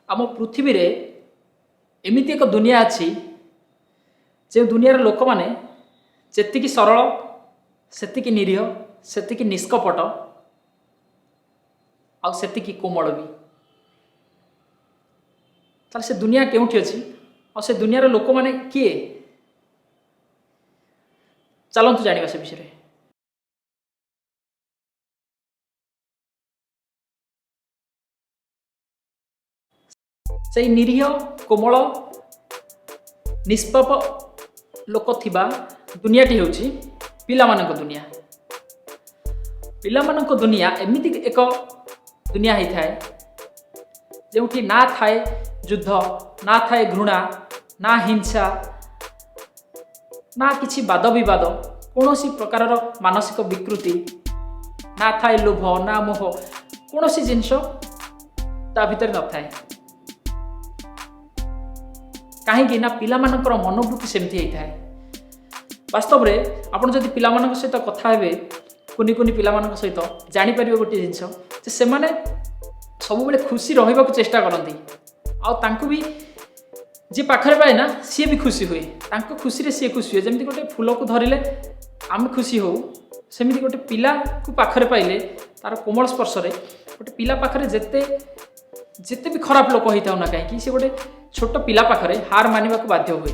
ଆମ ପୃଥିବୀରେ ଏମିତି ଏକ ଦୁନିଆ ଅଛି, ଯେଉଁ ଦୁନିଆର ଲୋକମାନେ ଯେତିକି ସରଳ, ସେତିକି ନିରୀହ, ସେତିକି ନିଷ୍କପଟ ଆଉ ସେତିକି କୋମଳ ବି। ତାହେଲେ ସେ ଦୁନିଆ କେଉଁଠି ଅଛି ଆଉ ସେ ଦୁନିଆର ଲୋକମାନେ କିଏ? ଚାଲନ୍ତୁ ଜାଣିବା ସେ ବିଷୟରେ। ସେଇ ନିରୀହ, କୋମଳ, ନିଷ୍ପାପ ଲୋକ ଥିବା ଦୁନିଆଟି ହେଉଛି ପିଲାମାନଙ୍କ ଦୁନିଆ। ପିଲାମାନଙ୍କ ଦୁନିଆ ଏମିତି ଏକ ଦୁନିଆ ହେଇଥାଏ, ଯେଉଁଠି ନା ଥାଏ ଯୁଦ୍ଧ, ନା ଥାଏ ଘୃଣା, ନା ହିଂସା, ନା କିଛି ବାଦ ବିବାଦ, କୌଣସି ପ୍ରକାରର ମାନସିକ ବିକୃତି ନା ଥାଏ, ଲୋଭ ନା ମୋହ, କୌଣସି ଜିନିଷ ତା ଭିତରେ ନଥାଏ। କାହିଁକି ନା ପିଲାମାନଙ୍କର ମନୋବୃତ୍ତି ସେମିତି ହେଇଥାଏ। ବାସ୍ତବରେ ଆପଣ ଯଦି ପିଲାମାନଙ୍କ ସହିତ କଥା ହେବେ, କୁନି କୁନି ପିଲାମାନଙ୍କ ସହିତ, ଜାଣିପାରିବେ ଗୋଟିଏ ଜିନିଷ ଯେ ସେମାନେ ସବୁବେଳେ ଖୁସି ରହିବାକୁ ଚେଷ୍ଟା କରନ୍ତି। ଆଉ ତାଙ୍କୁ ବି ଯିଏ ପାଖରେ ପାଏ ନା, ସିଏ ବି ଖୁସି ହୁଏ। ତାଙ୍କ ଖୁସିରେ ସିଏ ଖୁସି ହୁଏ। ଯେମିତି ଗୋଟେ ଫୁଲକୁ ଧରିଲେ ଆମେ ଖୁସି ହଉ, ସେମିତି ଗୋଟେ ପିଲାକୁ ପାଖରେ ପାଇଲେ, ତାର କୋମଳ ସ୍ପର୍ଶରେ, ଗୋଟେ ପିଲା ପାଖରେ ଯେତେ ଯେତେ ବି ଖରାପ ଲୋକ ହେଇଥାଉ ନା କାହିଁକି, ସେ ଗୋଟେ ଛୋଟ ପିଲା ପାଖରେ ହାର ମାନିବାକୁ ବାଧ୍ୟ ହୁଏ।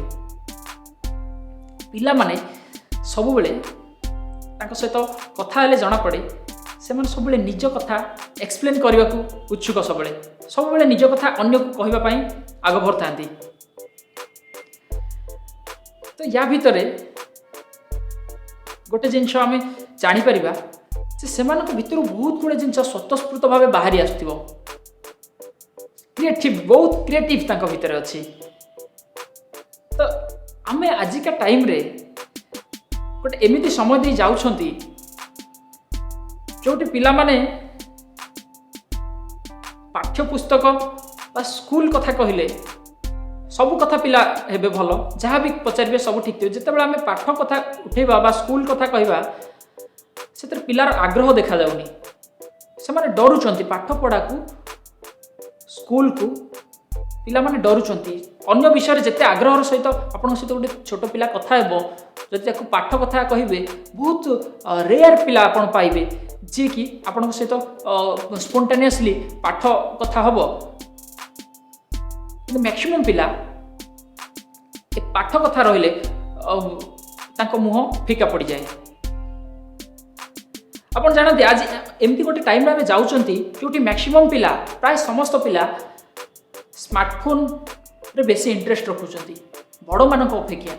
ପିଲାମାନେ ସବୁବେଳେ, ତାଙ୍କ ସହିତ କଥା ହେଲେ ଜଣାପଡ଼େ, ସେମାନେ ସବୁବେଳେ ନିଜ କଥା ଏକ୍ସପ୍ଲେନ୍ କରିବାକୁ ଉତ୍ସୁକ। ସବୁବେଳେ ସବୁବେଳେ ନିଜ କଥା ଅନ୍ୟକୁ କହିବା ପାଇଁ ଆଗଭର ଥାନ୍ତି। ତ ୟା ଭିତରେ ଗୋଟେ ଜିନିଷ ଆମେ ଜାଣିପାରିବା ଯେ ସେମାନଙ୍କ ଭିତରୁ ବହୁତ ଗୁଡ଼େ ଜିନିଷ ସ୍ୱତଃସ୍ଫୂର୍ତ୍ତ ଭାବେ ବାହାରି ଆସୁଥିବ। କ୍ରିଏଟିଭ୍, ବହୁତ କ୍ରିଏଟିଭ୍ ତାଙ୍କ ଭିତରେ ଅଛି। ତ ଆମେ ଆଜିକା ଟାଇମ୍ରେ ଗୋଟେ ଏମିତି ସମୟ ଦେଇ ଯାଉଛନ୍ତି, ଯେଉଁଠି ପିଲାମାନେ ପାଠ୍ୟପୁସ୍ତକ ବା ସ୍କୁଲ କଥା କହିଲେ ସବୁ କଥା ପିଲା ହେବେ ଭଲ, ଯାହା ବି ପଚାରିବେ ସବୁ ଠିକ୍ ଥିବ। ଯେତେବେଳେ ଆମେ ପାଠ କଥା ଉଠେଇବା ବା ସ୍କୁଲ କଥା କହିବା, ସେଥିରେ ପିଲାର ଆଗ୍ରହ ଦେଖାଯାଉନି। ସେମାନେ ଡରୁଛନ୍ତି ପାଠ ପଢ଼ାକୁ, ସ୍କୁଲକୁ ପିଲାମାନେ ଡରୁଛନ୍ତି। ଅନ୍ୟ ବିଷୟରେ ଯେତେ ଆଗ୍ରହର ସହିତ ଆପଣଙ୍କ ସହିତ ଗୋଟେ ଛୋଟ ପିଲା କଥା ହେବ, ଯଦି ତାକୁ ପାଠ କଥା କହିବେ, ବହୁତ ରେୟାର ପିଲା ଆପଣ ପାଇବେ ଯିଏକି ଆପଣଙ୍କ ସହିତ ସ୍ପଣ୍ଟାନିୟସଲି ପାଠ କଥା ହେବ। କିନ୍ତୁ ମ୍ୟାକ୍ସିମମ୍ ପିଲା ଏ ପାଠ କଥା ରହିଲେ ତାଙ୍କ ମୁହଁ ଫିକା ପଡ଼ିଯାଏ। ଆପଣ ଜାଣନ୍ତି, ଆଜି ଏମିତି ଗୋଟେ ଟାଇମ୍ରେ ଆମେ ଯାଉଛନ୍ତି, ଯେଉଁଠି ମ୍ୟାକ୍ସିମମ୍ ପିଲା, ପ୍ରାୟ ସମସ୍ତ ପିଲା ସ୍ମାର୍ଟଫୋନ୍ରେ ବେଶୀ ଇଣ୍ଟରେଷ୍ଟ ରଖୁଛନ୍ତି ବଡ଼ମାନଙ୍କ ଅପେକ୍ଷା।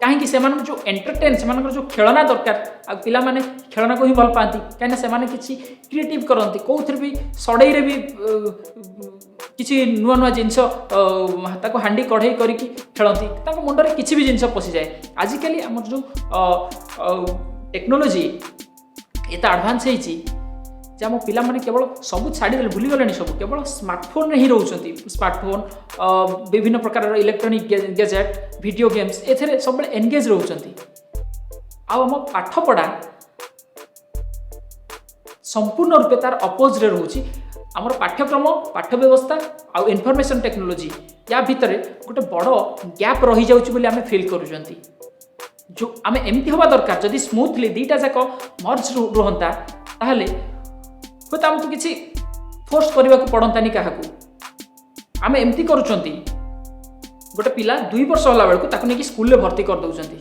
କାହିଁକି? ସେମାନଙ୍କର ଯେଉଁ ଏଣ୍ଟରଟେନ୍, ସେମାନଙ୍କର ଯେଉଁ ଖେଳନା ଦରକାର। ଆଉ ପିଲାମାନେ ଖେଳନାକୁ ହିଁ ଭଲ ପାଆନ୍ତି, କାହିଁକିନା ସେମାନେ କିଛି କ୍ରିଏଟିଭ୍ କରନ୍ତି। କେଉଁଥିରେ ବି, ସଢ଼େଇରେ ବି କିଛି ନୂଆ ନୂଆ ଜିନିଷ, ତାକୁ ହାଣ୍ଡି କଢ଼େଇ କରିକି ଖେଳନ୍ତି। ତାଙ୍କ ମୁଣ୍ଡରେ କିଛି ବି ଜିନିଷ ପଶିଯାଏ। ଆଜିକାଲି ଆମର ଯେଉଁ ଟେକ୍ନୋଲୋଜି ଏତେ ଆଡ଼ଭାନ୍ସ ହେଇଛି ଯେ ଆମ ପିଲାମାନେ କେବଳ ସବୁ ଛାଡ଼ିଦେଲେ, ଭୁଲିଗଲେଣି ସବୁ, କେବଳ ସ୍ମାର୍ଟଫୋନ୍ରେ ହିଁ ରହୁଛନ୍ତି। ସ୍ମାର୍ଟଫୋନ୍, ବିଭିନ୍ନ ପ୍ରକାରର ଇଲେକ୍ଟ୍ରୋନିକ୍ ଗ୍ୟାଜେଟ୍, ଭିଡ଼ିଓ ଗେମ୍ସ, ଏଥିରେ ସବୁବେଳେ ଏନଗେଜ୍ ରହୁଛନ୍ତି। ଆଉ ଆମ ପାଠପଢ଼ା ସମ୍ପୂର୍ଣ୍ଣ ରୂପେ ତାର ଅପୋଜରେ ରହୁଛି। ଆମର ପାଠ୍ୟକ୍ରମ, ପାଠ୍ୟ ବ୍ୟବସ୍ଥା ଆଉ ଇନଫର୍ମେସନ୍ ଟେକ୍ନୋଲୋଜି, ୟା ଭିତରେ ଗୋଟେ ବଡ଼ ଗ୍ୟାପ୍ ରହିଯାଉଛି ବୋଲି ଆମେ ଫିଲ୍ କରୁଛନ୍ତି। ଯେଉଁ ଆମେ ଏମିତି ହେବା ଦରକାର, ଯଦି ସ୍ମୁଥଲି ଦୁଇଟା ଯାକ ମର୍ଜ ରୁହନ୍ତା, ତାହେଲେ ହୁଏତ ଆମକୁ କିଛି ଫୋର୍ସ କରିବାକୁ ପଡ଼ନ୍ତାନି କାହାକୁ। ଆମେ ଏମିତି କରୁଛନ୍ତି, ଗୋଟେ ପିଲା 2 ବର୍ଷ ହେଲା ବେଳକୁ ତାକୁ ନେଇକି ସ୍କୁଲରେ ଭର୍ତ୍ତି କରିଦେଉଛନ୍ତି।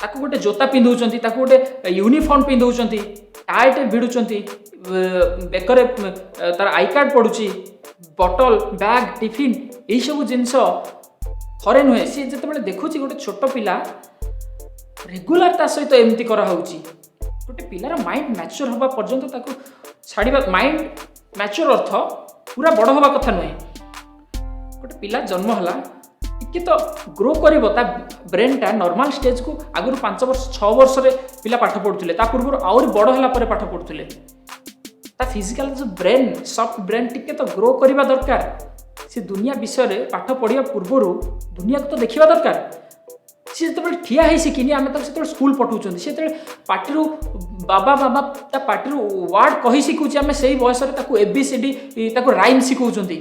ତାକୁ ଗୋଟେ ଜୋତା ପିନ୍ଧଉଛନ୍ତି, ତାକୁ ଗୋଟେ ୟୁନିଫର୍ମ ପିନ୍ଧଉଛନ୍ତି, ଟାଏଟେ ଭିଡ଼ୁଛନ୍ତି, ବେକରେ ତାର I card ପଡ଼ୁଛି, ବଟଲ, ବ୍ୟାଗ୍, ଟିଫିନ୍, ଏଇସବୁ ଜିନିଷ। ଥରେ ନୁହେଁ, ସିଏ ଯେତେବେଳେ ଦେଖୁଛି ଗୋଟେ ଛୋଟ ପିଲା ରେଗୁଲାର ତା ସହିତ ଏମିତି କରାହେଉଛି, ଗୋଟେ ପିଲାର ମାଇଣ୍ଡ ମ୍ୟାଚୁର ହେବା ପର୍ଯ୍ୟନ୍ତ ତାକୁ ଛାଡ଼ିବା। ମାଇଣ୍ଡ ମ୍ୟାଚୁର ଅର୍ଥ ପୁରା ବଡ଼ ହେବା କଥା ନୁହେଁ। ଗୋଟେ ପିଲା ଜନ୍ମ ହେଲା, ଟିକେ ତ ଗ୍ରୋ କରିବ ତା ବ୍ରେନ୍ଟା ନର୍ମାଲ ଷ୍ଟେଜ୍କୁ। ଆଗରୁ 5 ବର୍ଷ, 6 ବର୍ଷରେ ପିଲା ପାଠ ପଢ଼ୁଥିଲେ, ତା ପୂର୍ବରୁ ଆହୁରି ବଡ଼ ହେଲା ପରେ ପାଠ ପଢ଼ୁଥିଲେ। ତା ଫିଜିକାଲ ଯେଉଁ ବ୍ରେନ୍, ସଫ୍ଟ ବ୍ରେନ୍ ଟିକେ ତ ଗ୍ରୋ କରିବା ଦରକାର। ସେ ଦୁନିଆ ବିଷୟରେ ପାଠ ପଢ଼ିବା ପୂର୍ବରୁ ଦୁନିଆକୁ ତ ଦେଖିବା ଦରକାର। ସେ ସେ ଯେତେବେଳେ ଠିଆ ହେଇ ଶିଖିନି, ଆମେ ତାକୁ ସେତେବେଳେ ସ୍କୁଲ ପଠାଉଛନ୍ତି। ସେ ଯେତେବେଳେ ପାଟିରୁ ବାବା ମାମା ତା ପାଟିରୁ ୱାର୍ଡ଼ କହି ଶିଖୁଛି, ଆମେ ସେଇ ବୟସରେ ତାକୁ ABCD, ତାକୁ ରାଇମ୍ ଶିଖଉଛନ୍ତି।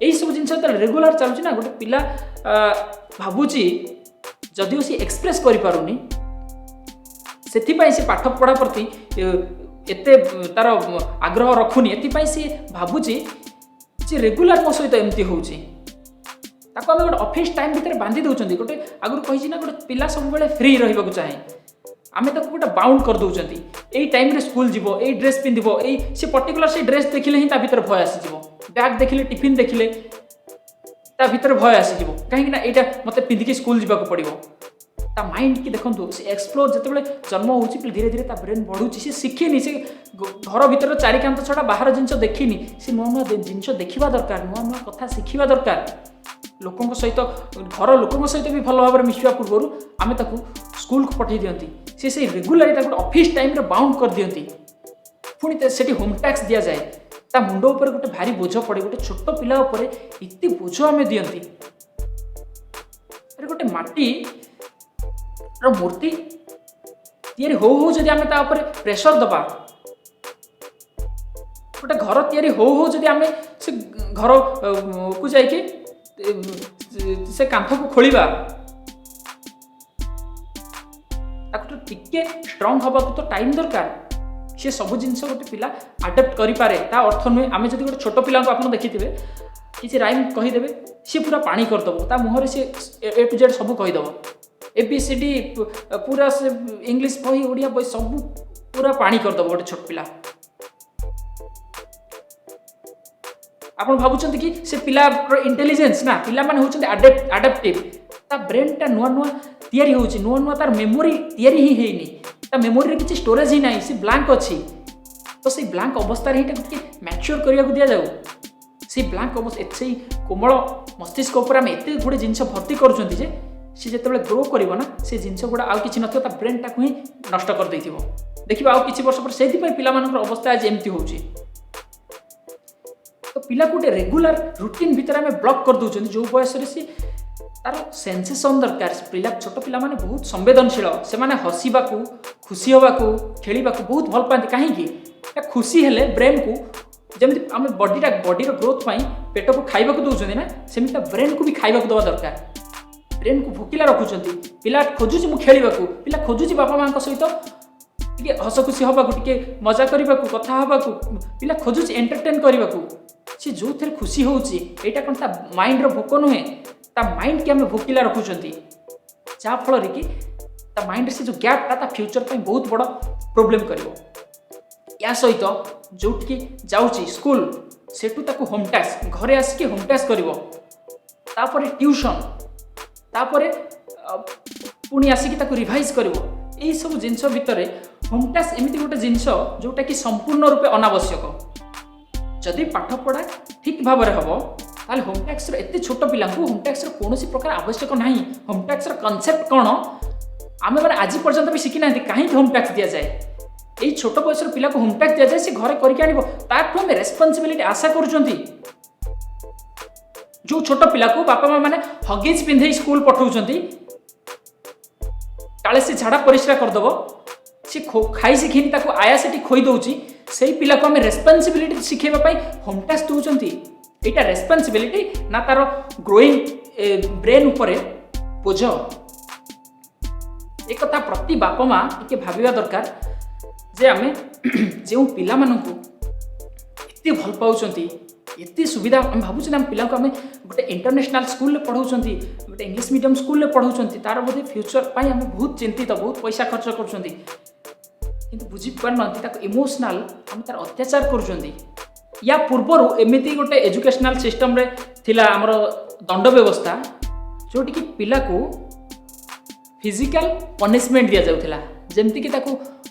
ଏଇସବୁ ଜିନିଷ ଯେତେବେଳେ ରେଗୁଲାର ଚାଲୁଛି ନା, ଗୋଟେ ପିଲା ଭାବୁଛି, ଯଦିଓ ସେ ଏକ୍ସପ୍ରେସ୍ କରିପାରୁନି, ସେଥିପାଇଁ ସେ ପାଠ ପଢ଼ା ପ୍ରତି ଏତେ ତାର ଆଗ୍ରହ ରଖୁନି। ଏଥିପାଇଁ ସେ ଭାବୁଛି ଯେ ରେଗୁଲାର ମୋ ସହିତ ଏମିତି ହେଉଛି। ତାକୁ ଆମେ ଗୋଟେ ଅଫିସ୍ ଟାଇମ୍ ଭିତରେ ବାନ୍ଧି ଦେଉଛନ୍ତି। ଗୋଟେ ଆଗରୁ କହିଛି ନା, ଗୋଟେ ପିଲା ସବୁବେଳେ ଫ୍ରି ରହିବାକୁ ଚାହେଁ। ଆମେ ତାକୁ ଗୋଟେ ବାଉଣ୍ଡ କରିଦେଉଛନ୍ତି, ଏଇ ଟାଇମ୍ରେ ସ୍କୁଲ ଯିବ, ଏଇ ଡ୍ରେସ୍ ପିନ୍ଧିବ, ଏଇ ସେ ପର୍ଟିକୁଲାର ସେଇ ଡ୍ରେସ୍ ଦେଖିଲେ ହିଁ ତା ଭିତରେ ଭୟ ଆସିଯିବ। ବ୍ୟାଗ୍ ଦେଖିଲେ, ଟିଫିନ୍ ଦେଖିଲେ ତା ଭିତରେ ଭୟ ଆସିଯିବ। କାହିଁକି ନା ଏଇଟା ମୋତେ ପିନ୍ଧିକି ସ୍କୁଲ ଯିବାକୁ ପଡ଼ିବ। ତା ମାଇଣ୍ଡ କି ଦେଖନ୍ତୁ, ସେ ଏକ୍ସପ୍ଲୋର ଯେତେବେଳେ ଜନ୍ମ ହେଉଛି, ଧୀରେ ଧୀରେ ତା ବ୍ରେନ୍ ବଢ଼ୁଛି। ସେ ଶିଖିନି, ସେ ଘର ଭିତର ଚାରି କାନ୍ଥ ଛଡ଼ା ବାହାର ଜିନିଷ ଦେଖିନି। ସେ ନୂଆ ନୂଆ ଜିନିଷ ଦେଖିବା ଦରକାର, ନୂଆ ନୂଆ କଥା ଶିଖିବା ଦରକାର। ଲୋକଙ୍କ ସହିତ, ଘର ଲୋକଙ୍କ ସହିତ ବି ଭଲ ଭାବରେ ମିଶିବା ପୂର୍ବରୁ ଆମେ ତାକୁ ସ୍କୁଲକୁ ପଠାଇ ଦିଅନ୍ତି। ସେ ସେଇ ରେଗୁଲାର ତାକୁ ଗୋଟେ ଅଫିସ୍ ଟାଇମ୍ରେ ବାଉଣ୍ଡ କରିଦିଅନ୍ତି। ପୁଣି ସେଠି ହୋମ୍ ଟାସ୍କ ଦିଆଯାଏ। ତା ମୁଣ୍ଡ ଉପରେ ଗୋଟେ ଭାରି ବୋଝ ପଡ଼େ। ଗୋଟେ ଛୋଟ ପିଲା ଉପରେ ଏତେ ବୋଝ ଆମେ ଦିଅନ୍ତି। ଆରେ, ଗୋଟେ ମାଟିର ମୂର୍ତ୍ତି ତିଆରି ହଉ ହଉ ଯଦି ଆମେ ତା ଉପରେ ପ୍ରେସର ଦେବା, ଗୋଟେ ଘର ତିଆରି ହଉ ହଉ ଯଦି ଆମେ ସେ ଘର କୁ ଯାଇକି ସେ କାନ୍ଥକୁ ଖୋଳିବା, ତାକୁ ତ ଟିକେ ଷ୍ଟ୍ରଙ୍ଗ ହେବାକୁ ତ ଟାଇମ୍ ଦରକାର। ସେ ସବୁ ଜିନିଷ ଗୋଟେ ପିଲା ଆଡପ୍ଟ କରିପାରେ ତା ଅର୍ଥ ନୁହେଁ। ଆମେ ଯଦି ଗୋଟେ ଛୋଟ ପିଲାଙ୍କୁ ଆପଣ ଦେଖିଥିବେ, କିଛି ରାଇମ୍ କହିଦେବେ, ସିଏ ପୁରା ପାଣି କରିଦେବ। ତା ମୁହଁରେ ସିଏ A to Z ସବୁ କହିଦେବ। ABCD ପୁରା, ସେ ଇଂଲିଶ ବହି, ଓଡ଼ିଆ ବହି ସବୁ ପୁରା ପାଣି କରିଦେବ ଗୋଟେ ଛୋଟ ପିଲା। ଆପଣ ଭାବୁଛନ୍ତି କି ସେ ପିଲାର ଇଣ୍ଟେଲିଜେନ୍ସ ନା? ପିଲାମାନେ ହେଉଛନ୍ତି ଆଡାପ୍ଟିଭ୍। ତା ବ୍ରେନ୍ଟା ନୂଆ ନୂଆ ତିଆରି ହେଉଛି, ନୂଆ ନୂଆ ତାର ମେମୋରି ତିଆରି ହିଁ ହେଇନି। ତା ମେମୋରିରେ କିଛି ଷ୍ଟୋରେଜ୍ ହିଁ ନାହିଁ, ସେ ବ୍ଲାଙ୍କ ଅଛି। ତ ସେଇ ବ୍ଲାଙ୍କ ଅବସ୍ଥାରେ ହିଁ ତାକୁ ଟିକେ ମ୍ୟାଚ୍યોର କରିବାକୁ ଦିଆଯାଉ। ସେଇ ବ୍ଲାଙ୍କ ଅବସ୍ଥା, ସେଇ କୋମଳ ମସ୍ତିଷ୍କ ଉପରେ ଆମେ ଏତେ ଗୁଡ଼ିଏ ଜିନିଷ ଭର୍ତ୍ତି କରୁଛନ୍ତି ଯେ ସେ ଯେତେବେଳେ ଗ୍ରୋ କରିବ ନା, ସେ ଜିନିଷ ଗୁଡ଼ା ଆଉ କିଛି ନଥିବ, ତା ବ୍ରେନ୍ଟାକୁ ହିଁ ନଷ୍ଟ କରିଦେଇଥିବ। ଦେଖିବା ଆଉ କିଛି ବର୍ଷ ପରେ। ସେଇଥିପାଇଁ ପିଲାମାନଙ୍କର ଅବସ୍ଥା ଆଜି ଏମିତି ହେଉଛି। ତ ପିଲାକୁ ଗୋଟେ ରେଗୁଲାର ରୁଟିନ୍ ଭିତରେ ଆମେ ବ୍ଲକ୍ କରିଦେଉଛନ୍ତି, ଯେଉଁ ବୟସରେ ସେ ତାର ସେନ୍ସେସନ୍ ଦରକାର। ପିଲା, ଛୋଟ ପିଲାମାନେ ବହୁତ ସମ୍ବେଦନଶୀଳ। ସେମାନେ ହସିବାକୁ, ଖୁସି ହେବାକୁ, ଖେଳିବାକୁ ବହୁତ ଭଲ ପାଆନ୍ତି। କାହିଁକି ନା ଖୁସି ହେଲେ ବ୍ରେନ୍କୁ, ଯେମିତି ଆମେ ବଡ଼ିର ଗ୍ରୋଥ୍ ପାଇଁ ପେଟକୁ ଖାଇବାକୁ ଦେଉଛନ୍ତି ନା, ସେମିତି ତା ବ୍ରେନ୍କୁ ବି ଖାଇବାକୁ ଦେବା ଦରକାର। ବ୍ରେନ୍କୁ ଭୋକିଲା ରଖୁଛନ୍ତି। ପିଲା ଖୋଜୁଛି ମୁଁ ଖେଳିବାକୁ, ପିଲା ଖୋଜୁଛି ବାପା ମାଆଙ୍କ ସହିତ ଟିକେ ହସ ଖୁସି ହେବାକୁ, ଟିକେ ମଜା କରିବାକୁ, କଥା ହେବାକୁ। ପିଲା ଖୋଜୁଛି ଏଣ୍ଟରଟେନ୍ କରିବାକୁ। ସେ ଯେଉଁଥିରେ ଖୁସି ହେଉଛି, ଏଇଟା କ'ଣ ତା ମାଇଣ୍ଡର ଭୋକ ନୁହେଁ? ତା ମାଇଣ୍ଡକି ଆମେ ଭୋକିଲା ରଖୁଛନ୍ତି, ଯାହାଫଳରେ କି ତା ମାଇଣ୍ଡରେ ସେ ଯେଉଁ ଗ୍ୟାପ୍ଟା ତା ଫ୍ୟୁଚର୍ ପାଇଁ ବହୁତ ବଡ଼ ପ୍ରୋବ୍ଲେମ୍ କରିବ। ୟା ସହିତ ଯେଉଁଠିକି ଯାଉଛି ସ୍କୁଲ, ସେଠୁ ତାକୁ ହୋମ୍ ଟାସ୍କ, ଘରେ ଆସିକି ହୋମ୍ ଟାସ୍କ କରିବ, ତାପରେ ଟ୍ୟୁସନ୍, ତାପରେ ପୁଣି ଆସିକି ତାକୁ ରିଭାଇଜ୍ କରିବ। ଏଇସବୁ ଜିନିଷ ଭିତରେ ହୋମ୍ ଟାସ୍କ ଏମିତି ଗୋଟେ ଜିନିଷ ଯେଉଁଟାକି ସମ୍ପୂର୍ଣ୍ଣ ରୂପେ ଅନାବଶ୍ୟକ। ଯଦି ପାଠପଢ଼ା ଠିକ୍ ଭାବରେ ହେବ, ତାହେଲେ ହୋମ୍ ଟାସ୍କର, ଏତେ ଛୋଟ ପିଲାଙ୍କୁ ହୋମ୍ ଟାସ୍କର କୌଣସି ପ୍ରକାର ଆବଶ୍ୟକ ନାହିଁ। ହୋମ୍ ଟାସ୍କର କନସେପ୍ଟ କ'ଣ ଆମେମାନେ ଆଜି ପର୍ଯ୍ୟନ୍ତ ବି ଶିଖିନାହାନ୍ତି। କାହିଁକି ହୋମ୍ ଟାସ୍କ ଦିଆଯାଏ? ଏଇ ଛୋଟ ବୟସର ପିଲାକୁ ହୋମ୍ ଟାସ୍କ ଦିଆଯାଏ, ସେ ଘରେ କରିକି ଆଣିବ, ତାଠୁ ଆମେ ରେସ୍ପନ୍ସିବିଲିଟି ଆଶା କରୁଛନ୍ତି। ଯେଉଁ ଛୋଟ ପିଲାକୁ ବାପା ମା ମାନେ ହଗିଜ୍ ପିନ୍ଧେଇ ସ୍କୁଲ ପଠାଉଛନ୍ତି, କାଳେ ସେ ଝାଡ଼ା ପରିସ୍ରା କରିଦେବ, ସେ ଖାଇ ଶିଖିନି, ତାକୁ ଆୟା ସେଠି ଖୋଇ ଦେଉଛି, ସେଇ ପିଲାକୁ ଆମେ ରେସ୍ପନ୍ସିବିଲିଟି ଶିଖେଇବା ପାଇଁ ହୋମ୍ ଟାସ୍କ ଦେଉଛନ୍ତି। ଏଇଟା ରେସ୍ପନ୍ସିବିଲିଟି ନା ତାର ଗ୍ରୋଇଂ ବ୍ରେନ୍ ଉପରେ ବୋଝ? ଏକଥା ପ୍ରତି ବାପା ମା ଟିକେ ଭାବିବା ଦରକାର ଯେ ଆମେ ଯେଉଁ ପିଲାମାନଙ୍କୁ ଏତେ ଭଲ ପାଉଛନ୍ତି, ଏତେ ସୁବିଧା ଆମେ ଭାବୁଛନ୍ତି, ଆମ ପିଲାଙ୍କୁ ଆମେ ଗୋଟେ ଇଣ୍ଟରନ୍ୟାସନାଲ ସ୍କୁଲରେ ପଢ଼ାଉଛନ୍ତି, ଗୋଟେ ଇଂଲିଶ ମିଡ଼ିୟମ ସ୍କୁଲରେ ପଢ଼ାଉଛନ୍ତି, ତାର ବୋଧେ ଫ୍ୟୁଚର ପାଇଁ ଆମେ ବହୁତ ଚିନ୍ତିତ, ବହୁତ ପଇସା ଖର୍ଚ୍ଚ କରୁଛନ୍ତି। କିନ୍ତୁ ବୁଝିପାରୁନାହାନ୍ତି, ତାକୁ ଇମୋସନାଲ ଆମେ ତାର ଅତ୍ୟାଚାର କରୁଛନ୍ତି। ୟା ପୂର୍ବରୁ ଏମିତି ଗୋଟେ ଏଜୁକେସନାଲ ସିଷ୍ଟମରେ ଥିଲା ଆମର ଦଣ୍ଡ ବ୍ୟବସ୍ଥା, ଯେଉଁଠିକି ପିଲାକୁ ଫିଜିକାଲ ପନିସମେଣ୍ଟ ଦିଆଯାଉଥିଲା। ଯେମିତିକି ତାକୁ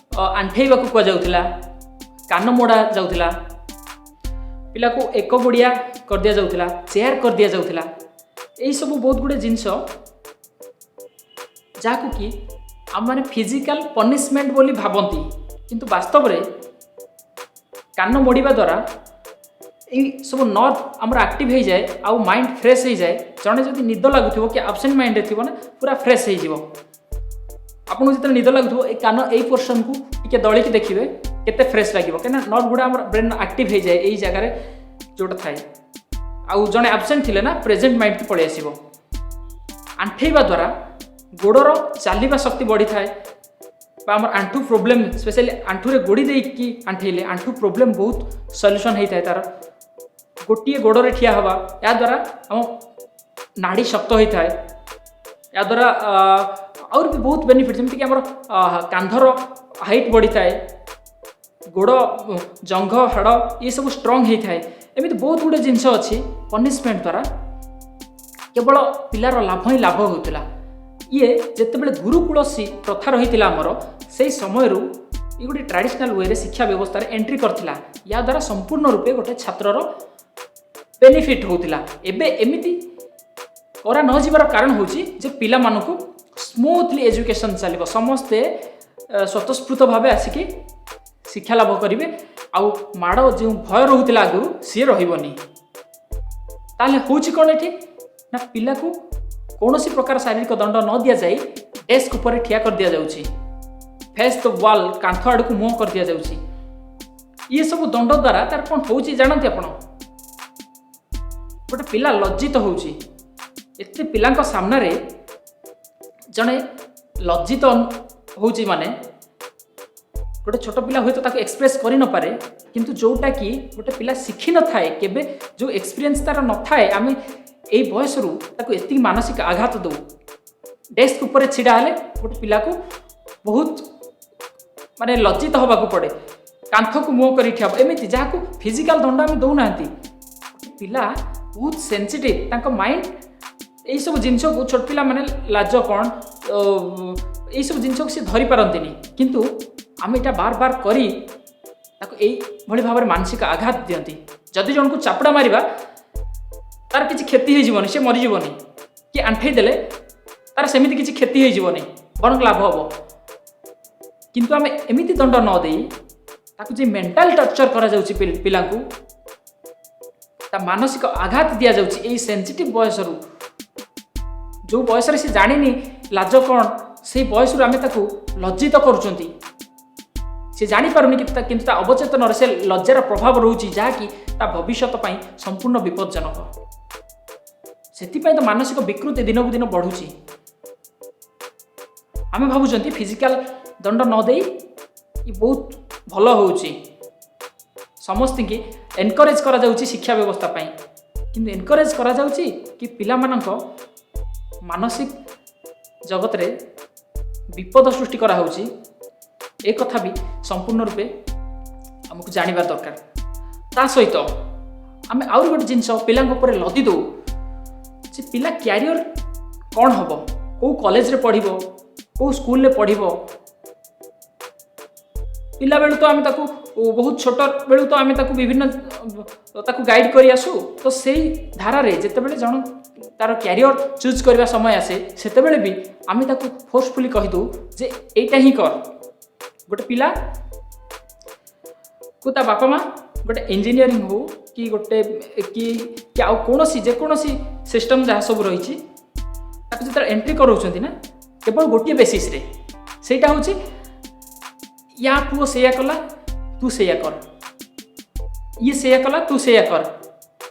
ଆଣ୍ଠେଇବାକୁ କୁହାଯାଉଥିଲା, କାନ ମୋଡ଼ା ଯାଉଥିଲା, ପିଲାକୁ ଏକ ଗୋଡ଼ିଆ କରିଦିଆଯାଉଥିଲା, ଚେୟାର କରିଦିଆଯାଉଥିଲା। ଏଇସବୁ ବହୁତ ଗୁଡ଼ିଏ ଜିନିଷ ଯାହାକୁ କି ଆମମାନେ ଫିଜିକାଲ ପନିସମେଣ୍ଟ ବୋଲି ଭାବନ୍ତି। କିନ୍ତୁ ବାସ୍ତବରେ କାନ ମୋଡ଼ିବା ଦ୍ୱାରା ଏଇ ସବୁ ନର୍ଭ ଆମର ଆକ୍ଟିଭ୍ ହେଇଯାଏ ଆଉ ମାଇଣ୍ଡ ଫ୍ରେଶ୍ ହେଇଯାଏ। ଜଣେ ଯଦି ନିଦ ଲାଗୁଥିବ କି ଆବସେଣ୍ଟ ମାଇଣ୍ଡରେ ଥିବ ନା, ପୁରା ଫ୍ରେଶ୍ ହେଇଯିବ। ଆପଣଙ୍କୁ ଯେତେବେଳେ ନିଦ ଲାଗୁଥିବ, ଏଇ କାନ ଏଇ ପୋର୍ସନକୁ ଟିକେ ଦଳିକି ଦେଖିବେ, କେତେ ଫ୍ରେଶ୍ ଲାଗିବ। କାହିଁକିନା ନର୍ଭ ଗୁଡ଼ା ଆମର ବ୍ରେନ୍ ଆକ୍ଟିଭ୍ ହେଇଯାଏ ଏଇ ଜାଗାରେ ଯେଉଁଟା ଥାଏ। ଆଉ ଜଣେ ଆବସେଣ୍ଟ ଥିଲେ ନା, ପ୍ରେଜେଣ୍ଟ ମାଇଣ୍ଡକୁ ପଳେଇ ଆସିବ। ଆଣ୍ଠେଇବା ଦ୍ୱାରା ଗୋଡ଼ର ଚାଲିବା ଶକ୍ତି ବଢ଼ିଥାଏ ବା ଆମର ଆଣ୍ଠୁ ପ୍ରୋବ୍ଲେମ୍, ସ୍ପେଶାଲି ଆଣ୍ଠୁରେ ଗୋଡ଼ି ଦେଇକି ଆଣ୍ଠେଇଲେ ଆଣ୍ଠୁ ପ୍ରୋବ୍ଲେମ୍ ବହୁତ ସଲ୍ୟୁସନ୍ ହେଇଥାଏ ତାର। ଗୋଟିଏ ଗୋଡ଼ରେ ଠିଆ ହେବା, ଏହାଦ୍ୱାରା ଆମ ନାଡ଼ି ଶକ୍ତ ହୋଇଥାଏ। ଏହାଦ୍ୱାରା ଆହୁରି ବି ବହୁତ ବେନିଫିଟ୍, ଯେମିତିକି ଆମର କାନ୍ଧର ହାଇଟ୍ ବଢ଼ିଥାଏ, ଗୋଡ଼, ଜଙ୍ଘ, ହାଡ଼ ଏସବୁ ଷ୍ଟ୍ରଙ୍ଗ ହେଇଥାଏ। ଏମିତି ବହୁତ ଗୁଡ଼ିଏ ଜିନିଷ ଅଛି। ପନିସମେଣ୍ଟ ଦ୍ୱାରା କେବଳ ପିଲାର ଲାଭ ହିଁ ଲାଭ ହେଉଥିଲା। ଇଏ ଯେତେବେଳେ ଗୁରୁକୁଳ ପ୍ରଥା ରହିଥିଲା ଆମର, ସେଇ ସମୟରୁ ଇଏ ଗୋଟେ ଟ୍ରାଡ଼ିସନାଲ୍ ୱେରେ ଶିକ୍ଷା ବ୍ୟବସ୍ଥାରେ ଏଣ୍ଟ୍ରି କରିଥିଲା। ୟା ଦ୍ୱାରା ସମ୍ପୂର୍ଣ୍ଣ ରୂପେ ଗୋଟେ ଛାତ୍ରର ବେନିଫିଟ୍ ହେଉଥିଲା। ଏବେ ଏମିତି କରା ନ ଯିବାର କାରଣ ହେଉଛି ଯେ ପିଲାମାନଙ୍କୁ ସ୍ମୁଥଲି ଏଜୁକେସନ୍ ଚାଲିବ, ସମସ୍ତେ ସ୍ୱତଃସ୍ଫୂର୍ତ୍ତ ଭାବେ ଆସିକି ଶିକ୍ଷା ଲାଭ କରିବେ ଆଉ ମାଡ଼ ଯେଉଁ ଭୟ ରହୁଥିଲା ଆଗରୁ, ସିଏ ରହିବନି। ତାହେଲେ ହେଉଛି କ'ଣ ଏଠି ନା, ପିଲାକୁ କୌଣସି ପ୍ରକାର ଶାରୀରିକ ଦଣ୍ଡ ନ ଦିଆଯାଇ ଡେସ୍କ ଉପରେ ଠିଆ କରିଦିଆଯାଉଛି, ଫେସ୍ ଦ ୱାଲ୍, କାନ୍ଥ ଆଡ଼କୁ ମୁହଁ କରିଦିଆଯାଉଛି। ଇଏ ସବୁ ଦଣ୍ଡ ଦ୍ୱାରା ତାର କ'ଣ ହେଉଛି ଜାଣନ୍ତି ଆପଣ? ଗୋଟେ ପିଲା ଲଜ୍ଜିତ ହେଉଛି। ଏତେ ପିଲାଙ୍କ ସାମ୍ନାରେ ଜଣେ ଲଜ୍ଜିତ ହେଉଛି, ମାନେ ଗୋଟେ ଛୋଟ ପିଲା ହୁଏତ ତାକୁ ଏକ୍ସପ୍ରେସ୍ କରିନପାରେ, କିନ୍ତୁ ଯେଉଁଟାକି ଗୋଟେ ପିଲା ଶିଖିନଥାଏ କେବେ, ଯେଉଁ ଏକ୍ସପିରିଏନ୍ସ ତାର ନଥାଏ, ଆମେ ଏଇ ବୟସରୁ ତାକୁ ଏତିକି ମାନସିକ ଆଘାତ ଦେଉ। ଡେସ୍କ ଉପରେ ଛିଡ଼ା ହେଲେ ଗୋଟେ ପିଲାକୁ ବହୁତ ମାନେ ଲଜ୍ଜିତ ହେବାକୁ ପଡ଼େ। କାନ୍ଥକୁ ମୁହଁ କରି ଠିଆ ହେବ, ଏମିତି ଯାହାକୁ ଫିଜିକାଲ ଦଣ୍ଡ ଆମେ ଦେଉନାହାନ୍ତି। ଗୋଟେ ପିଲା ବହୁତ ସେନ୍ସିଟିଭ୍, ତାଙ୍କ ମାଇଣ୍ଡ ଏଇସବୁ ଜିନିଷକୁ, ଛୋଟ ପିଲାମାନେ ଲାଜ କ'ଣ, ଏଇସବୁ ଜିନିଷକୁ ସେ ଧରିପାରନ୍ତିନି। କିନ୍ତୁ ଆମେ ଏଇଟା ବାର ବାର କରି ତାକୁ ଏଇଭଳି ଭାବରେ ମାନସିକ ଆଘାତ ଦିଅନ୍ତି। ଯଦି ଜଣକୁ ଚାପୁଡ଼ା ମାରିବା, ତାର କିଛି କ୍ଷତି ହେଇଯିବନି, ସେ ମରିଯିବନି, କି ଆଣ୍ଠେଇ ଦେଲେ ତାର ସେମିତି କିଛି କ୍ଷତି ହେଇଯିବନି, ବରଂ ଲାଭ ହେବ। କିନ୍ତୁ ଆମେ ଏମିତି ଦଣ୍ଡ ନ ଦେଇ ତାକୁ ଯେ ମେଣ୍ଟାଲ ଟର୍ଚର କରାଯାଉଛି ପିଲାଙ୍କୁ, ତା ମାନସିକ ଆଘାତ ଦିଆଯାଉଛି ଏଇ ସେନ୍ସିଟିଭ୍ ବୟସରୁ, ଯେଉଁ ବୟସରେ ସେ ଜାଣିନି ଲାଜ କ'ଣ, ସେଇ ବୟସରୁ ଆମେ ତାକୁ ଲଜ୍ଜିତ କରୁଛନ୍ତି। ସେ ଜାଣିପାରୁନି କିନ୍ତୁ ତା ଅବଚେତନରେ ସେ ଲଜ୍ଜାର ପ୍ରଭାବ ରହୁଛି, ଯାହାକି ତା ଭବିଷ୍ୟତ ପାଇଁ ସମ୍ପୂର୍ଣ୍ଣ ବିପଜ୍ଜନକ। ସେଥିପାଇଁ ତ ମାନସିକ ବିକୃତି ଦିନକୁ ଦିନ ବଢ଼ୁଛି। ଆମେ ଭାବୁଛନ୍ତି ଫିଜିକାଲ ଦଣ୍ଡ ନ ଦେଇ ଇ ବହୁତ ଭଲ ହେଉଛି, ସମସ୍ତଙ୍କୁ ଏନକରେଜ୍ କରାଯାଉଛି ଶିକ୍ଷା ବ୍ୟବସ୍ଥା ପାଇଁ। କିନ୍ତୁ ଏନକରେଜ୍ କରାଯାଉଛି କି ପିଲାମାନଙ୍କ ମାନସିକ ଜଗତରେ ବିପଦ ସୃଷ୍ଟି କରାହେଉଛି, ଏ କଥା ବି ସମ୍ପୂର୍ଣ୍ଣ ରୂପେ ଆମକୁ ଜାଣିବା ଦରକାର। ତା ସହିତ ଆମେ ଆହୁରି ଗୋଟେ ଜିନିଷ ପିଲାଙ୍କ ଉପରେ ଲଦି ଦେଉ ଯେ ପିଲା କ୍ୟାରିୟର କ'ଣ ହେବ, କେଉଁ କଲେଜରେ ପଢ଼ିବ, କେଉଁ ସ୍କୁଲରେ ପଢ଼ିବ। ପିଲାବେଳୁ ତ ଆମେ ତାକୁ, ବହୁତ ଛୋଟ ବେଳୁ ତ ଆମେ ତାକୁ ବିଭିନ୍ନ ତାକୁ ଗାଇଡ଼ କରି ଆସୁ। ତ ସେଇ ଧାରାରେ ଯେତେବେଳେ ଜଣ ତାର କ୍ୟାରିୟର ଚୁଜ୍ କରିବା ସମୟ ଆସେ, ସେତେବେଳେ ବି ଆମେ ତାକୁ ଫୋର୍ସଫୁଲି କହିଦେଉ ଯେ ଏଇଟା ହିଁ କର। ଗୋଟେ ପିଲା କୁ ତା ବାପା ମା ଗୋଟେ ଇଞ୍ଜିନିୟରିଂ ହଉ କି ଗୋଟେ କି ଆଉ କୌଣସି ଯେକୌଣସି ସିଷ୍ଟମ୍ ଯାହା ସବୁ ରହିଛି, ତାକୁ ଯେତେବେଳେ ଏଣ୍ଟ୍ରି କରାଉଛନ୍ତି ନା, କେବଳ ଗୋଟିଏ ବେସିସ୍ରେ, ସେଇଟା ହେଉଛି ୟା ପୁଅ ସେଇଆ କଲା, ତୁ ସେଇଆ କର, ଇଏ ସେଇଆ କଲା, ତୁ ସେଇଆ କର,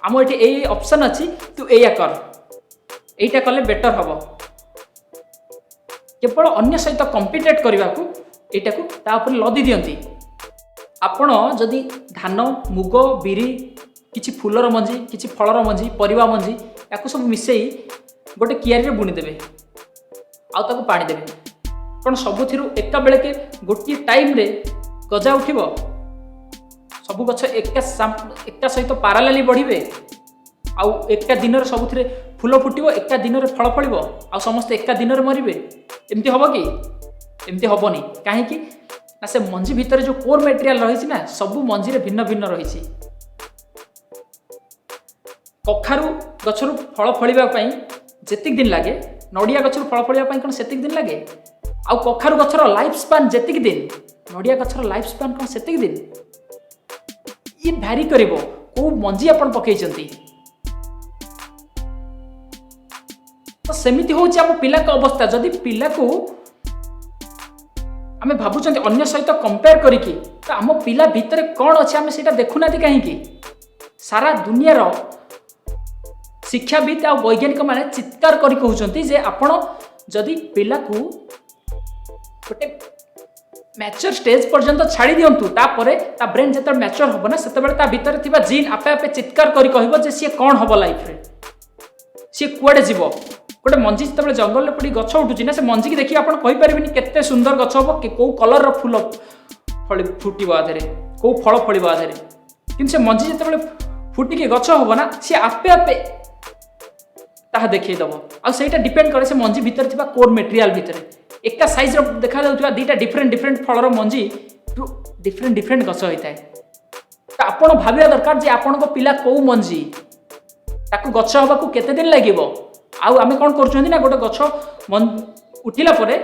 ଆମ ଏଠି ଏଇ ଅପସନ୍ ଅଛି, ତୁ ଏଇଆ କର, ଏଇଟା କଲେ ବେଟର୍ ହେବ। କେବଳ ଅନ୍ୟ ସହିତ କମ୍ପିଟେଟ୍ କରିବାକୁ ଏଇଟାକୁ ତା ଉପରେ ଲଦି ଦିଅନ୍ତି। ଆପଣ ଯଦି ଧାନ, ମୁଗ, ବିରି, କିଛି ଫୁଲର ମଞ୍ଜି, କିଛି ଫଳର ମଞ୍ଜି, ପରିବା ମଞ୍ଜି, ୟାକୁ ସବୁ ମିଶେଇ ଗୋଟେ କିଆରୀରେ ବୁଣିଦେବେ ଆଉ ତାକୁ ପାଣି ଦେବେ, କ'ଣ ସବୁଥିରୁ ଏକା ବେଳକେ ଗୋଟିଏ ଟାଇମ୍ରେ ଗଜା ଉଠିବ? ସବୁ ଗଛ ଏକା ସହିତ ପାରାଲାଲି ବଢ଼ିବେ ଆଉ ଏକା ଦିନରେ ସବୁଥିରେ ଫୁଲ ଫୁଟିବ, ଏକା ଦିନରେ ଫଳ ଫଳିବ ଆଉ ସମସ୍ତେ ଏକା ଦିନରେ ମରିବେ, ଏମିତି ହେବ କି? ଏମିତି ହେବନି। କାହିଁକି ନା ସେ ମଞ୍ଜି ଭିତରେ ଯେଉଁ କୋର୍ ମେଟେରିଆଲ ରହିଛି ନା, ସବୁ ମଞ୍ଜିରେ ଭିନ୍ନ ଭିନ୍ନ ରହିଛି। କଖାରୁ ଗଛରୁ ଫଳ ଫଳିବା ପାଇଁ ଯେତିକି ଦିନ ଲାଗେ, ନଡ଼ିଆ ଗଛରୁ ଫଳ ଫଳିବା ପାଇଁ କ'ଣ ସେତିକି ଦିନ ଲାଗେ? ଆଉ କଖାରୁ ଗଛର ଲାଇଫ୍ ସ୍ପାନ୍ ଯେତିକି ଦିନ, ନଡ଼ିଆ ଗଛର ଲାଇଫ୍ ସ୍ପାନ୍ କ'ଣ ସେତିକି ଦିନ? ଇଏ ଭ୍ୟାରି କରିବ। କେଉଁ ମଞ୍ଜି ଆପଣ ପକେଇଛନ୍ତି। ତ ସେମିତି ହେଉଛି ଆମ ପିଲାଙ୍କ ଅବସ୍ଥା। ଯଦି ପିଲାକୁ ଆମେ ଭାବୁଛନ୍ତି ଅନ୍ୟ ସହିତ କମ୍ପେୟାର କରିକି, ତ ଆମ ପିଲା ଭିତରେ କ'ଣ ଅଛି ଆମେ ସେଇଟା ଦେଖୁନାହାନ୍ତି କାହିଁକି? ସାରା ଦୁନିଆର ଶିକ୍ଷାବିତ୍ ଆଉ ବୈଜ୍ଞାନିକମାନେ ଚିତ୍କାର କରି କହୁଛନ୍ତି ଯେ ଆପଣ ଯଦି ପିଲାକୁ ଗୋଟେ ମ୍ୟାଚୁର ଷ୍ଟେଜ୍ ପର୍ଯ୍ୟନ୍ତ ଛାଡ଼ି ଦିଅନ୍ତୁ, ତାପରେ ତା ବ୍ରେନ୍ ଯେତେବେଳେ ମ୍ୟାଚୁର ହେବ ନା, ସେତେବେଳେ ତା ଭିତରେ ଥିବା ଜିନ୍ ଆପେ ଆପେ ଚିତ୍କାର କରି କହିବ ଯେ ସିଏ କ'ଣ ହେବ ଲାଇଫରେ, ସିଏ କୁଆଡ଼େ ଯିବ। ଗୋଟେ ମଞ୍ଜି ଯେତେବେଳେ ଜଙ୍ଗଲରେ ପଡ଼ି ଗଛ ଉଠୁଛି ନା, ସେ ମଞ୍ଜିକି ଦେଖି ଆପଣ କହିପାରିବେନି କେତେ ସୁନ୍ଦର ଗଛ ହେବ କି କେଉଁ କଲର୍ର ଫୁଲ ଫଳି ଫୁଟିବ ଆ ଦେହରେ, କେଉଁ ଫଳ ଫଳିବ ଆ ଦେହରେ। କିନ୍ତୁ ସେ ମଞ୍ଜି ଯେତେବେଳେ ଫୁଟିକି ଗଛ ହେବ ନା, ସିଏ ଆପେ ଆପେ ତାହା ଦେଖେଇଦେବ। ଆଉ ସେଇଟା ଡିପେଣ୍ଡ କରେ ସେ ମଞ୍ଜି ଭିତରେ ଥିବା କୋର୍ ମେଟେରିଆଲ ଭିତରେ। ଏକା ସାଇଜ୍ର ଦେଖାଯାଉଥିବା ଦୁଇଟା ଡିଫରେଣ୍ଟ ଡିଫରେଣ୍ଟ ଫଳର ମଞ୍ଜି ଡିଫରେଣ୍ଟ ଡିଫରେଣ୍ଟ ଗଛ ହୋଇଥାଏ। ତ ଆପଣ ଭାବିବା ଦରକାର ଯେ ଆପଣଙ୍କ ପିଲା କେଉଁ ମଞ୍ଜି, ତାକୁ ଗଛ ହେବାକୁ କେତେ ଦିନ ଲାଗିବ। ଆଉ ଆମେ କ'ଣ କରୁଛନ୍ତି ନା, ଗୋଟେ ଗଛ ଉଠିଲା ପରେ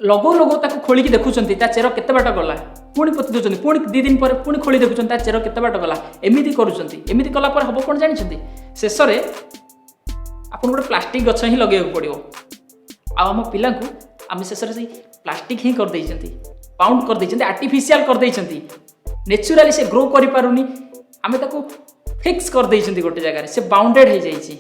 ଲଗଉ ଲଗଉ ତାକୁ ଖୋଳିକି ଦେଖୁଛନ୍ତି ତା ଚେର କେତେ ବାଟ ଗଲା, ପୁଣି ପୋତି ଦେଉଛନ୍ତି, ପୁଣି 2 ଦିନ ପରେ ପୁଣି ଖୋଳି ଦେଖୁଛନ୍ତି ତା ଚେର କେତେ ବାଟ ଗଲା। ଏମିତି କରୁଛନ୍ତି। ଏମିତି କଲା ପରେ ହେବ କ'ଣ ଜାଣିଛନ୍ତି? ଶେଷରେ ଆପଣଙ୍କୁ ଗୋଟେ ପ୍ଲାଷ୍ଟିକ୍ ଗଛ ହିଁ ଲଗେଇବାକୁ ପଡ଼ିବ। ଆଉ ଆମ ପିଲାଙ୍କୁ ଆମେ ଶେଷରେ ସେଇ ପ୍ଲାଷ୍ଟିକ୍ ହିଁ କରିଦେଇଛନ୍ତି, ପାଉଣ୍ଡ କରିଦେଇଛନ୍ତି, ଆର୍ଟିଫିସିଆଲ କରିଦେଇଛନ୍ତି। ନେଚୁରାଲି ସେ ଗ୍ରୋ କରିପାରୁନି। ଆମେ ତାକୁ ଫିକ୍ସ କରିଦେଇଛନ୍ତି ଗୋଟେ ଜାଗାରେ, ସେ ବାଉଣ୍ଡେଡ୍ ହେଇଯାଇଛି।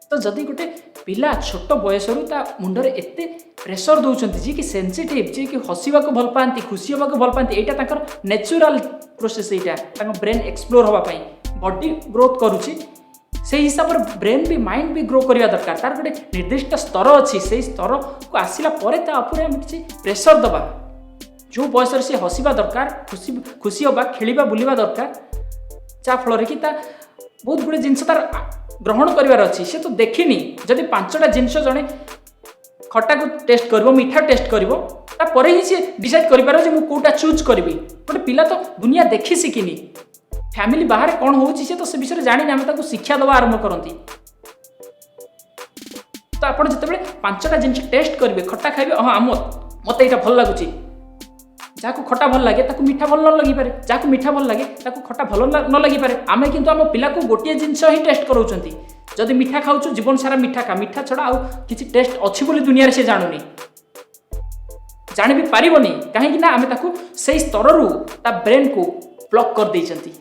ତ ଯଦି ଗୋଟେ ପିଲା ଛୋଟ ବୟସରୁ ତା ମୁଣ୍ଡରେ ଏତେ ପ୍ରେସର ଦେଉଛନ୍ତି, ଯିଏକି ସେନ୍ସିଟିଭ୍, ଯିଏକି ହସିବାକୁ ଭଲ ପାଆନ୍ତି, ଖୁସି ହେବାକୁ ଭଲ ପାଆନ୍ତି, ଏଇଟା ତାଙ୍କର ନ୍ୟାଚୁରାଲ ପ୍ରୋସେସ୍। ଏଇଟା ତାଙ୍କ ବ୍ରେନ୍ ଏକ୍ସପ୍ଲୋର ହେବା ପାଇଁ। ବଡି ଗ୍ରୋଥ୍ କରୁଛି, ସେଇ ହିସାବରେ ବ୍ରେନ୍ ବି, ମାଇଣ୍ଡ ବି ଗ୍ରୋ କରିବା ଦରକାର। ତାର ଗୋଟେ ନିର୍ଦ୍ଦିଷ୍ଟ ସ୍ତର ଅଛି। ସେଇ ସ୍ତରକୁ ଆସିଲା ପରେ ତା ଉପରେ ଆମେ କିଛି ପ୍ରେସର ଦେବା। ଯେଉଁ ବୟସରେ ସେ ହସିବା ଦରକାର, ଖୁସି ଖୁସି ହେବା, ଖେଳିବା, ବୁଲିବା ଦରକାର, ଯାହାଫଳରେ କି ତା ବହୁତ ଗୁଡ଼ିଏ ଜିନିଷ ତାର ଗ୍ରହଣ କରିବାର ଅଛି, ସେ ତ ଦେଖିନି। ଯଦି ପାଞ୍ଚଟା ଜିନିଷ ଜଣେ ଖଟାକୁ ଟେଷ୍ଟ କରିବ, ମିଠା ଟେଷ୍ଟ କରିବ, ତାପରେ ହିଁ ସେ ଡିସାଇଡ୍ କରିପାରିବ ଯେ ମୁଁ କେଉଁଟା ଚୁଜ୍ କରିବି। ଗୋଟେ ପିଲା ତ ଦୁନିଆ ଦେଖି ଶିଖିନି, ଫ୍ୟାମିଲି ବାହାରେ କ'ଣ ହେଉଛି ସେ ତ ସେ ବିଷୟରେ ଜାଣିନି। ଆମେ ତାକୁ ଶିକ୍ଷା ଦେବା ଆରମ୍ଭ କରନ୍ତି। ତ ଆପଣ ଯେତେବେଳେ ପାଞ୍ଚଟା ଜିନିଷ ଟେଷ୍ଟ କରିବେ, ଖଟା ଖାଇବେ, ହଁ, ମୋତେ ଏଇଟା ଭଲ ଲାଗୁଛି। ଯାହାକୁ ଖଟା ଭଲ ଲାଗେ ତାକୁ ମିଠା ଭଲ ନ ଲାଗିପାରେ, ଯାହାକୁ ମିଠା ଭଲ ଲାଗେ ତାକୁ ଖଟା ଭଲ ନ ଲାଗିପାରେ। ଆମେ କିନ୍ତୁ ଆମ ପିଲାକୁ ଗୋଟିଏ ଜିନିଷ ହିଁ ଟେଷ୍ଟ କରାଉଛନ୍ତି। ଯଦି ମିଠା ଖାଉଛୁ, ଜୀବନ ସାରା ମିଠା ଖା। ମିଠା ଛଡ଼ା ଆଉ କିଛି ଟେଷ୍ଟ ଅଛି ବୋଲି ଦୁନିଆରେ ସେ ଜାଣୁନି, ଜାଣି ବି ପାରିବନି। କାହିଁକି ନା ଆମେ ତାକୁ ସେଇ ସ୍ତରରୁ ତା ବ୍ରେନ୍କୁ ବ୍ଲକ୍ କରିଦେଇଛନ୍ତି।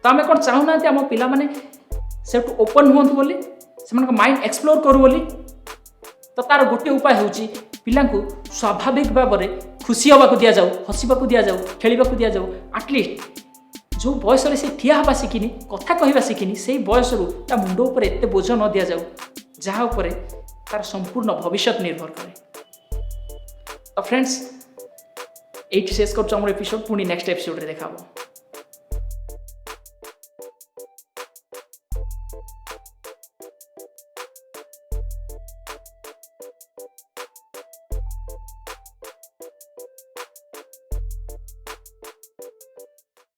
ତ ଆମେ କ'ଣ ଚାହୁଁନାହାନ୍ତି ଆମ ପିଲାମାନେ ସେଠୁ ଓପନ୍ ହୁଅନ୍ତୁ ବୋଲି, ସେମାନଙ୍କ ମାଇଣ୍ଡ ଏକ୍ସପ୍ଲୋର କରୁ ବୋଲି? ତ ତାର ଗୋଟିଏ ଉପାୟ ହେଉଛି ପିଲାଙ୍କୁ ସ୍ୱାଭାବିକ ଭାବରେ ଖୁସି ହେବାକୁ ଦିଆଯାଉ, ହସିବାକୁ ଦିଆଯାଉ, ଖେଳିବାକୁ ଦିଆଯାଉ। ଆଟଲିଷ୍ଟ ଯେଉଁ ବୟସରେ ସେ ଠିଆ ହେବା ଶିଖିନି, କଥା କହିବା ଶିଖିନି, ସେଇ ବୟସରୁ ତା ମୁଣ୍ଡ ଉପରେ ଏତେ ବୋଝ ନ ଦିଆଯାଉ ଯାହା ଉପରେ ତାର ସମ୍ପୂର୍ଣ୍ଣ ଭବିଷ୍ୟତ ନିର୍ଭର କରେ। ତ ଫ୍ରେଣ୍ଡସ୍, ଏଇଠି ଶେଷ କରୁଛୁ ଆମର ଏପିସୋଡ଼। ପୁଣି ନେକ୍ସଟ ଏପିସୋଡ଼ରେ ଦେଖା ହେବ।